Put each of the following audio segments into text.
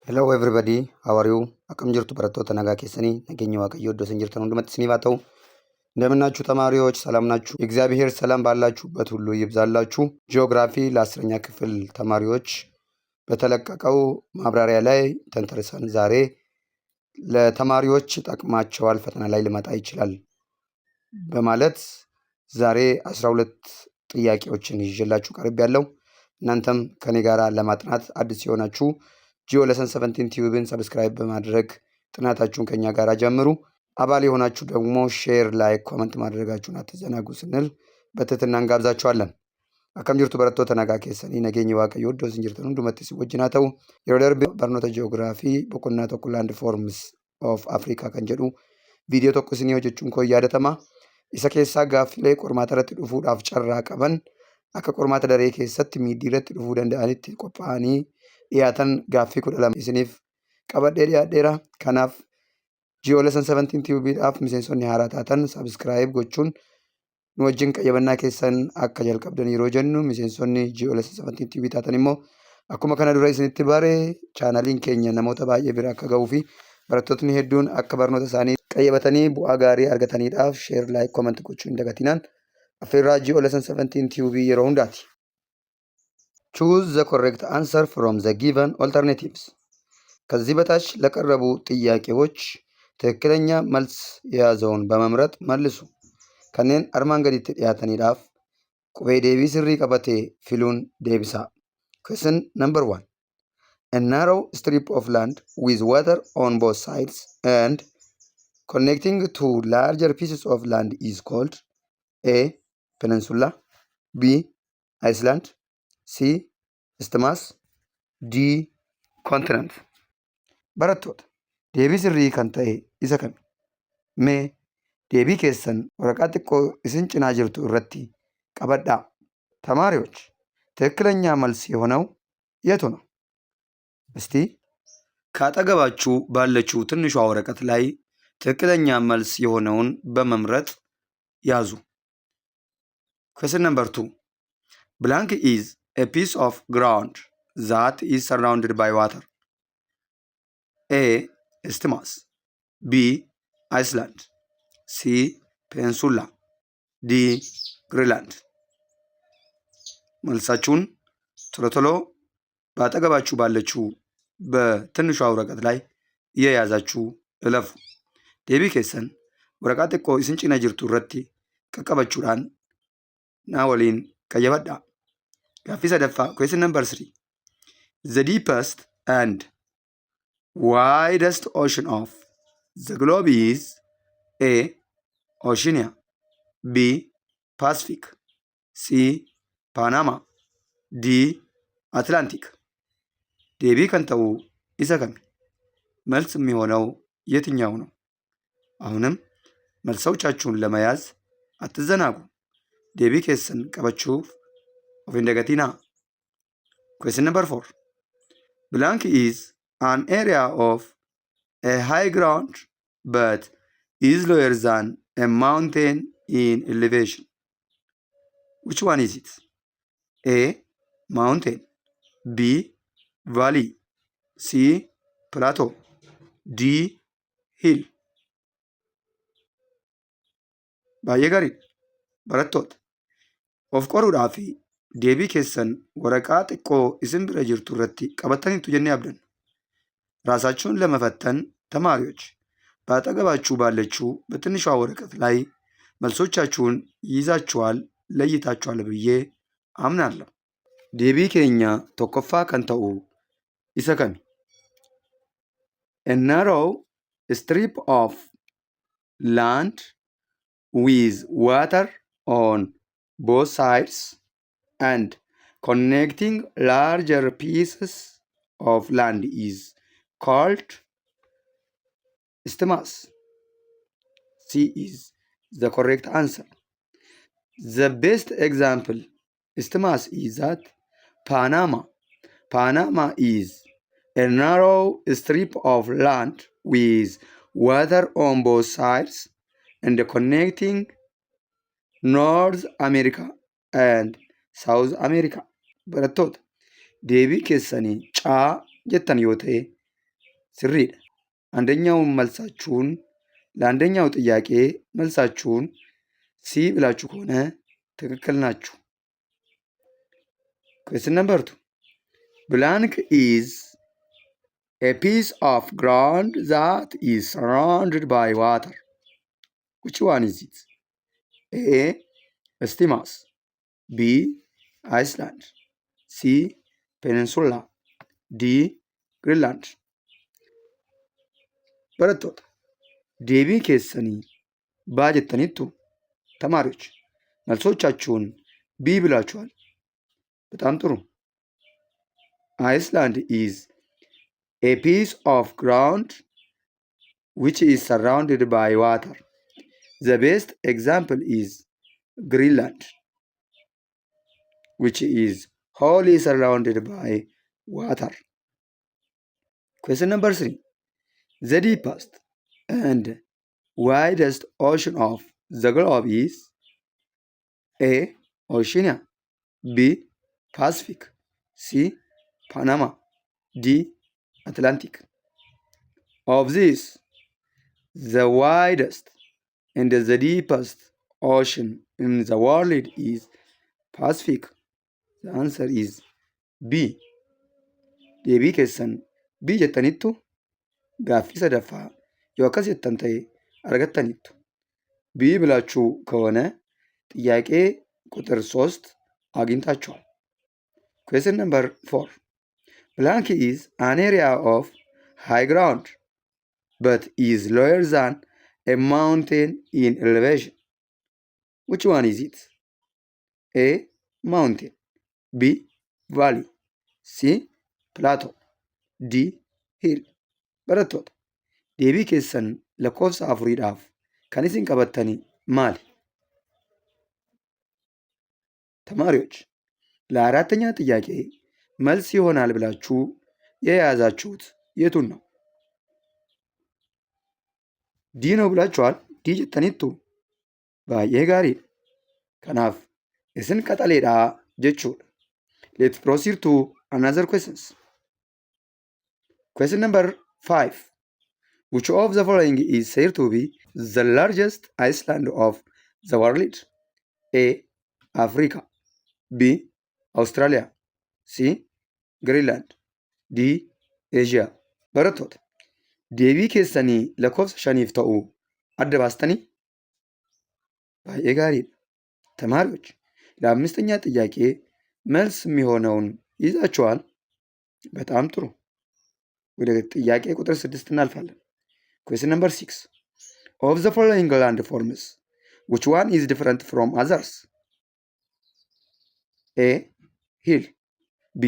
Hello everybody, how are you? Akkam jirtu barattoota nagaa keessanii nageenya Waaqayyoo iddoo isin jirtan hundumatti isiniif haa ta'u. እንደምናችሁ ተማሪዎች ሰላም ናችሁ? የእግዚአብሔር ሰላም ባላችሁበት ሁሉ ይብዛላችሁ። ጂኦግራፊ ለአስረኛ ክፍል ተማሪዎች በተለቀቀው ማብራሪያ ላይ ተንተርሰን ዛሬ ለተማሪዎች ይጠቅማቸዋል፣ ፈተና ላይ ሊመጣ ይችላል በማለት ዛሬ አስራ ሁለት ጥያቄዎችን ይዤላችሁ ቀርቤያለሁ። እናንተም ከኔ ጋር ለማጥናት አዲስ የሆናችሁ Geo Lesson 17 Tube ን subscribe በማድረግ ጥናታችሁን ከኛ ጋር ጀምሩ። አባል የሆናችሁ ደግሞ share፣ like፣ comment ማድረጋችሁን አትዘናጉ ስንል በትህትና እንጋብዛችኋለን። Akkam jirtu barattoota nagaa keessanii nageenyi Waaqayyoo iddoo isin jirtan hundumatti isin wajjin haa ta'u. Yeroo darbe barnoota ji'oogiraafii boqonnaa tokko Landforms of Africa kan jedhu viidiyoo tokko isinii hojjechuun koo yaadatama. Isa keessaa gaaffilee qormaata irratti dhufuudhaaf carraa qaban akka qormaata daree keessatti mid irratti dhufuu danda'anitti qophaa'anii dhiyaatan gaaffii kudha lama isiniif qabadhee dhiyaadheera. Kanaaf Geo Lesson 17 Tube iidhaaf miseensonni haaraa taatan subscribe gochuun nu wajjin qayyabannaa keessan akka jalqabdan yeroo jennu miseensonni Geo Lesson 17 Tube taatan immoo akkuma kana dura isinitti bare chaanaliin keenya namoota baay'ee bira akka ga'uu fi barattootni hedduun akka barnoota isaanii qayyabatanii bu'aa gaarii argataniidhaaf share, like, comment gochuu hin dagatinaan affeerraa Geo Lesson 17 Tube yeroo hundaati. Choose the correct answer from the given alternatives. ከዚህ በታች ለቀረቡ ጥያቄዎች ትክክለኛ መልስ የያዘውን በመምረጥ መልሱ። Kanneen armaan gaditti dhiyaataniidhaaf qubee deebii sirrii qabate filuun deebisaa. Question number one. A narrow strip of land with water on both sides and connecting two larger pieces of land is called A. Peninsula, B. Island, C. Isthmus, D. Continent. Barattoota, deebii sirrii kan ta'e isa kami? Mee deebii keessan waraqaa xiqqoo isin cinaa jirtu irratti qabadhaa. ተማሪዎች ትክክለኛ መልስ የሆነው የቱ ነው? እስቲ ካጠገባችሁ ባለችው ትንሿ ወረቀት ላይ ትክክለኛ መልስ የሆነውን በመምረጥ ያዙ። Question number two. Blank is a piece of ground that is surrounded by water. A. Isthmus, B. Island, C. Peninsula, D. Greenland. መልሳችሁን ቶሎ ቶሎ በአጠገባችሁ ባለችው በትንሿ ወረቀት ላይ እየያዛችሁ እለፉ። Deebii keessan waraqaa xiqqoo isin cina jirtu irratti qaqqabachuudhaan na waliin qayyabadhaa. Gaaffii sadaffaa, question number three. The deepest and widest ocean of the globe is A. Oceania, B. Pacific, C. Panama, D. Atlantic. Deebii kan ta'u isa kami? መልስ የሚሆነው የትኛው ነው? አሁንም መልሶቻችሁን ለመያዝ አትዘናጉ። Deebii keessan qabachuuf of hin dagatinaa. Question number four. Blank is an area of a high ground but is lower than a mountain in elevation. Which one is it? A. Mountain, B. Valley, C. Plateau, D. Hill. Baay'ee gaariidha. Barattoota, of qoruudhaa fi deebii keessan waraqaa xiqqoo isin bira jirtu irratti qabattaniitu jennee abdanna. ራሳችሁን ለመፈተን ተማሪዎች በአጠገባችሁ ባለችው በትንሿ ወረቀት ላይ መልሶቻችሁን ይዛችኋል፣ ለይታችኋል ብዬ አምናለሁ። Deebii keenya tokkoffaa kan ta'u isa kami? A narrow strip of land with water on both sides and connecting larger pieces of land is called isthmus. C is the correct answer. The best example isthmus is that Panama. Panama is a narrow strip of land with water on both sides and connecting North America and South America. Barattoota, deebii keessanii caa jettan yoo ta'e Sirriidha. አንደኛውን መልሳችሁን ለአንደኛው ጥያቄ መልሳችሁን C ብላችሁ ከሆነ ትክክል ናችሁ። Question number 2. Blank is a piece of ground that is surrounded by water. Which one is it? A. Isthmus. B. Island. C. Peninsula. D. Greenland. Barattoota, deebii keessanii B jettaniittu. ተማሪዎች መልሶቻችሁን B ብላችኋል። በጣም ጥሩ። Island is a piece of ground which is surrounded by water. The best example is Greenland, which is wholly surrounded by water. Question number 3. The deepest and widest ocean of the globe is A. Oceania, B. Pacific, C. Panama, D. Atlantic. Of these, the widest and the deepest ocean in the world is Pacific. The answer is B. Deebii keessan B jettaniittu. Gaaffii sadaffaa yoo akkas jettan ta'e argattaniittu. B ብላችሁ ከሆነ ጥያቄ ቁጥር ሶስት አግኝታችኋል። Question number 4. Blank is an area of high ground but is lower than a mountain in elevation. Which one is it? A. Mountain. B. Valley. C. Plateau. D. Hill. Barattoota, deebii keessan lakkoofsa afuriidhaaf kan isin qabattanii maali? ተማሪዎች፣ ለአራተኛ ጥያቄ መልስ ይሆናል ብላችሁ የያዛችሁት የቱን ነው? D ነው ብላችኋል። D jettaniittu. Baay'ee gaariidha. Kanaaf isin qaxaleedhaa jechuudha. Let's proceed to another questions. Question number 5. Which of the following is said to be the largest island of the world? A. Africa. B. Australia. C. Greenland. D. Asia. Barattoota, deebii keessanii lakkoofsa shaniif ta'u adda baastanii baay'ee gaariidha. ተማሪዎች፣ ለአምስተኛ ጥያቄ መልስ የሚሆነውን ይዛችኋል። በጣም ጥሩ። ወደ ጥያቄ ቁጥር ስድስት እናልፋለን። Question number 6. Of the following landforms, which one is different from others? A. Hill. B.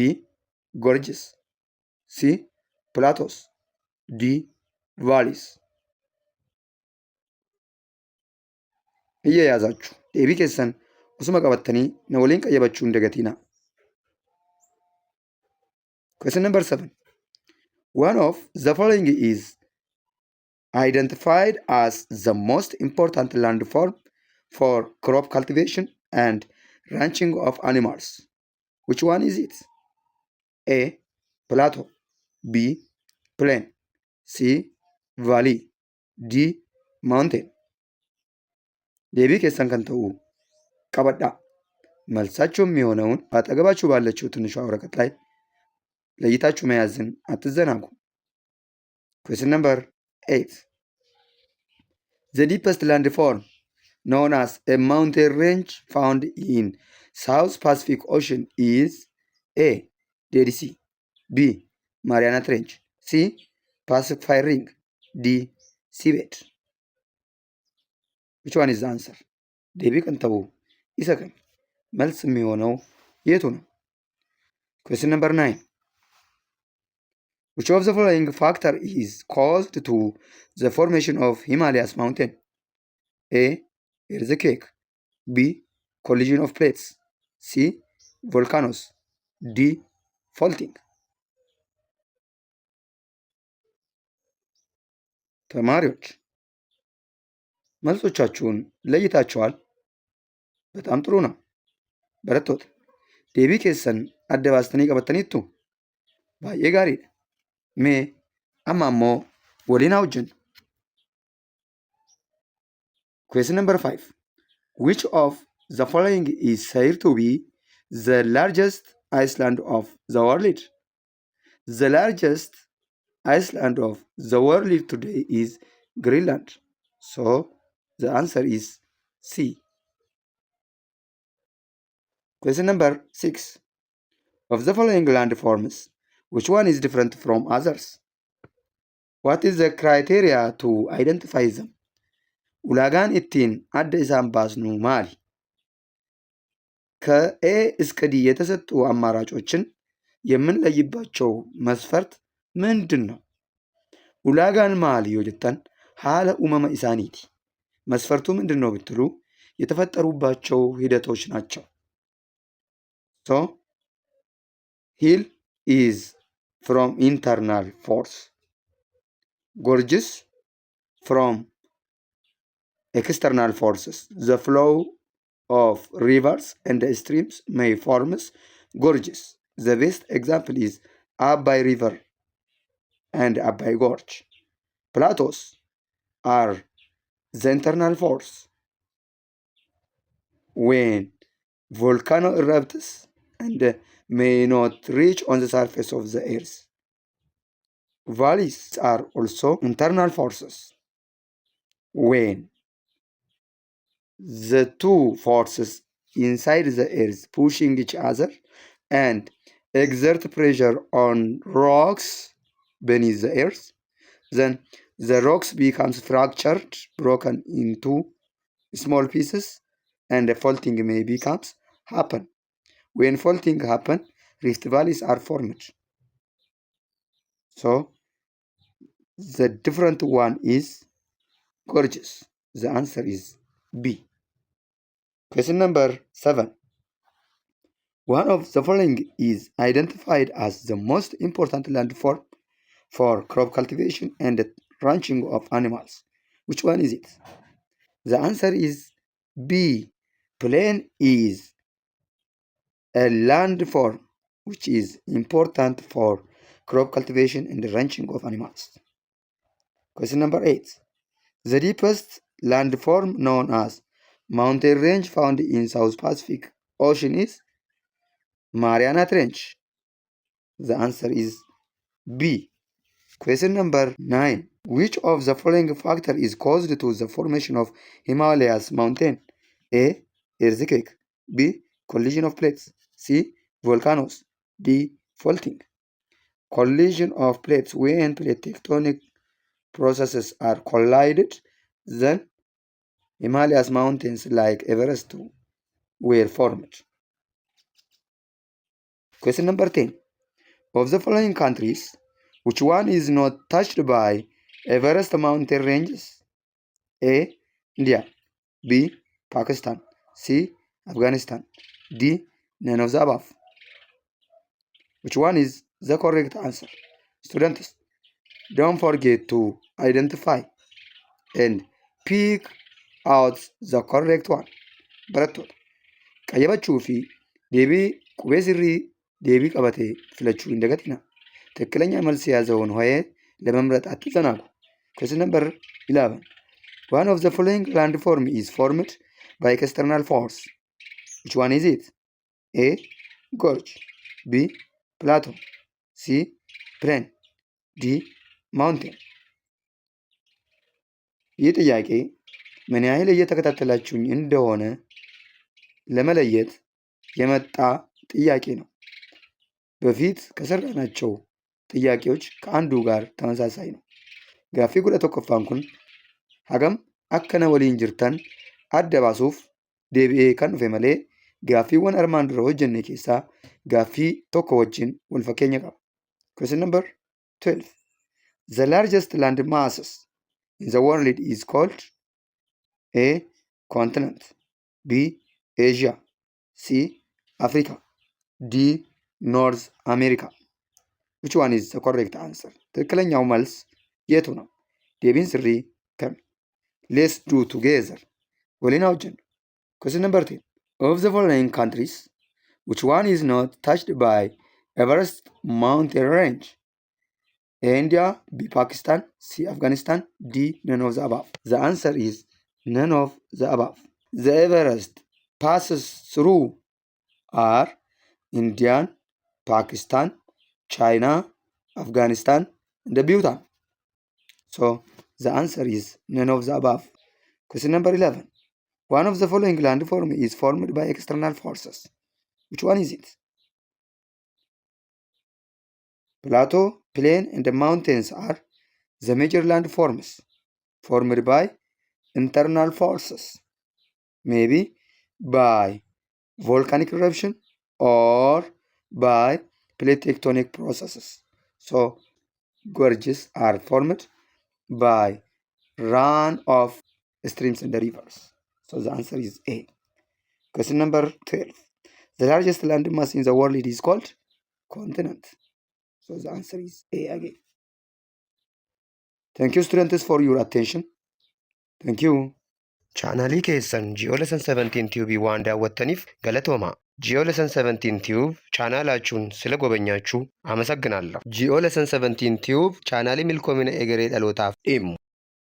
Gorges. C. Plateaus. D. Valleys. እየያዛችሁ deebii keessan osuma qabattanii na waliin qayyabachuu hin dagatinaa. Question number 7. One of the following is identified as the most important landform for crop cultivation and ranching of animals. Which one is it? A. Plateau. B. Plain. C. Valley. D. Mountain. Deebii keessan kan ta'u qabadhaa. መልሳችሁ የሚሆነውን በአጠገባችሁ ባለችው ትንሿ ወረቀት ላይ ለይታችሁ መያዝን አትዘናጉ። Question number 8. The deepest landform known as a mountain range found in South Pacific Ocean is A. Dead Sea. B. Mariana Trench. C. Pacific Fire Ring. D. Seabed. Which one is the answer? Deebii kan ta'u isa kami? መልስ የሚሆነው የቱ ነው? Question number 9. Which of the following factor is caused to the formation of Himalayas mountain? A. Earthquake. B. Collision of plates. C. Volcanoes. D. Faulting. ተማሪዎች፣ መልሶቻችሁን ለይታችኋል። በጣም ጥሩ ነው። Barattoota, deebii keessan adda baastanii qabattaniittu. Baay'ee gaariidha. Mee Amma ammoo waliin haa hojjennu. Question number 5. Which of the following is said to be the largest island of the world? The largest island of the world today is Greenland. So the answer is C. Question number 6. Of the following landforms, which one is different from others? What is the criteria to identify them? Ulaagaan ittiin adda isaan baasnu maali? ከ A እስከ D የተሰጡ አማራጮችን የምንለይባቸው መስፈርት ምንድን ነው? Ulaagaan maali yoo jettan haala uumama isaaniiti. መስፈርቱ ምንድን ነው ብትሉ የተፈጠሩባቸው ሂደቶች ናቸው። So hill is from internal force, gorges from external forces. The flow of rivers and streams may form gorges. The best example is Abai River and Abai Gorge. Plateaus are the internal force. When volcano erupts and may not reach on the surface of the earth. Valleys are also internal forces. When the two forces inside the earth pushing each other and exert pressure on rocks beneath the earth, then the rocks becomes fractured, broken into small pieces, and the faulting may becomes happen. When faulting happen, rift valleys are formed. So the different one is gorges. The answer is B. Question number 7. One of the following is identified as the most important landform for crop cultivation and ranching of animals. Which one is it? The answer is B. Plain is a landform which is important for crop cultivation and ranching of animals. Question number 8. The deepest landform known as mountain range found in South Pacific Ocean is Mariana Trench. The answer is B. Question number 9. Which of the following factor is caused to the formation of Himalayas mountain? A. Earthquake. B. Collision of plates. C. Volcanoes. D. Faulting. Collision of plates. When plate tectonic processes are collided, then Himalayas mountains like Everest were formed. Question number 10. Of the following countries, which one is not touched by Everest mountain ranges? A. India. B. Pakistan. C. Afghanistan. D. None of the above. Which one is the correct answer? Students, don't forget to identify and pick out the correct one. Barattoota, qayyabachuu fi deebii qubee sirrii deebii qabate filachuu hin dagatinaa. ትክክለኛ መልስ የያዘውን ሆሄ ለመምረጥ አትዘናጉ። Question number 11. One of the following landform is formed by external force. Which one is it? A. Gorge. B. Plateau. C. Plain. D. Mountain. ይህ ጥያቄ ምን ያህል እየተከታተላችሁኝ እንደሆነ ለመለየት የመጣ ጥያቄ ነው። በፊት ከሰራናቸው ጥያቄዎች ከአንዱ ጋር ተመሳሳይ ነው። Gaaffii kudha tokkoffaan kun hagam akka na waliin jirtan adda baasuuf deebi'ee kan dhufe malee gaaffiiwwan armaan dura hojjenne keessaa gaaffii tokko wajjin wal fakkeenya qaba. Question number 12. The largest land masses in the world is called A. Continent. B. Asia. C. Africa. D. North America. Which one is the correct answer? ትክክለኛው መልስ የቱ ነው? Deebiin sirrii kami? Let's do together. Waliin haa hojjennu. Question number 10. Of the following countries, which one is not touched by Everest mountain range? A. India, B. Pakistan, C. Afghanistan, D. None of the above. The answer is none of the above. The Everest passes through are Indian, Pakistan, China, Afghanistan, and Bhutan. So the answer is none of the above. Question number 11. One of the following landform is formed by external forces. Which one is it? Plateau, plain, and the mountains are the major landforms formed by internal forces, maybe by volcanic eruption or by plate tectonic processes. So gorges are formed by run of streams and the rivers. So the answer is A. Question number 12. The largest landmass in the world is called continent. So the answer is A again. Thank you, students, for your attention. Thank you. Chaanaalii keessan Geo Lesson 17 Tube waan daawwattaniif galatooma. Geo Lesson 17 Tube ቻናላችሁን ስለጎበኛችሁ አመሰግናለሁ። Geo Lesson 17 Tube chaanaalii milkoomina egeree dhalootaaf dhimmu.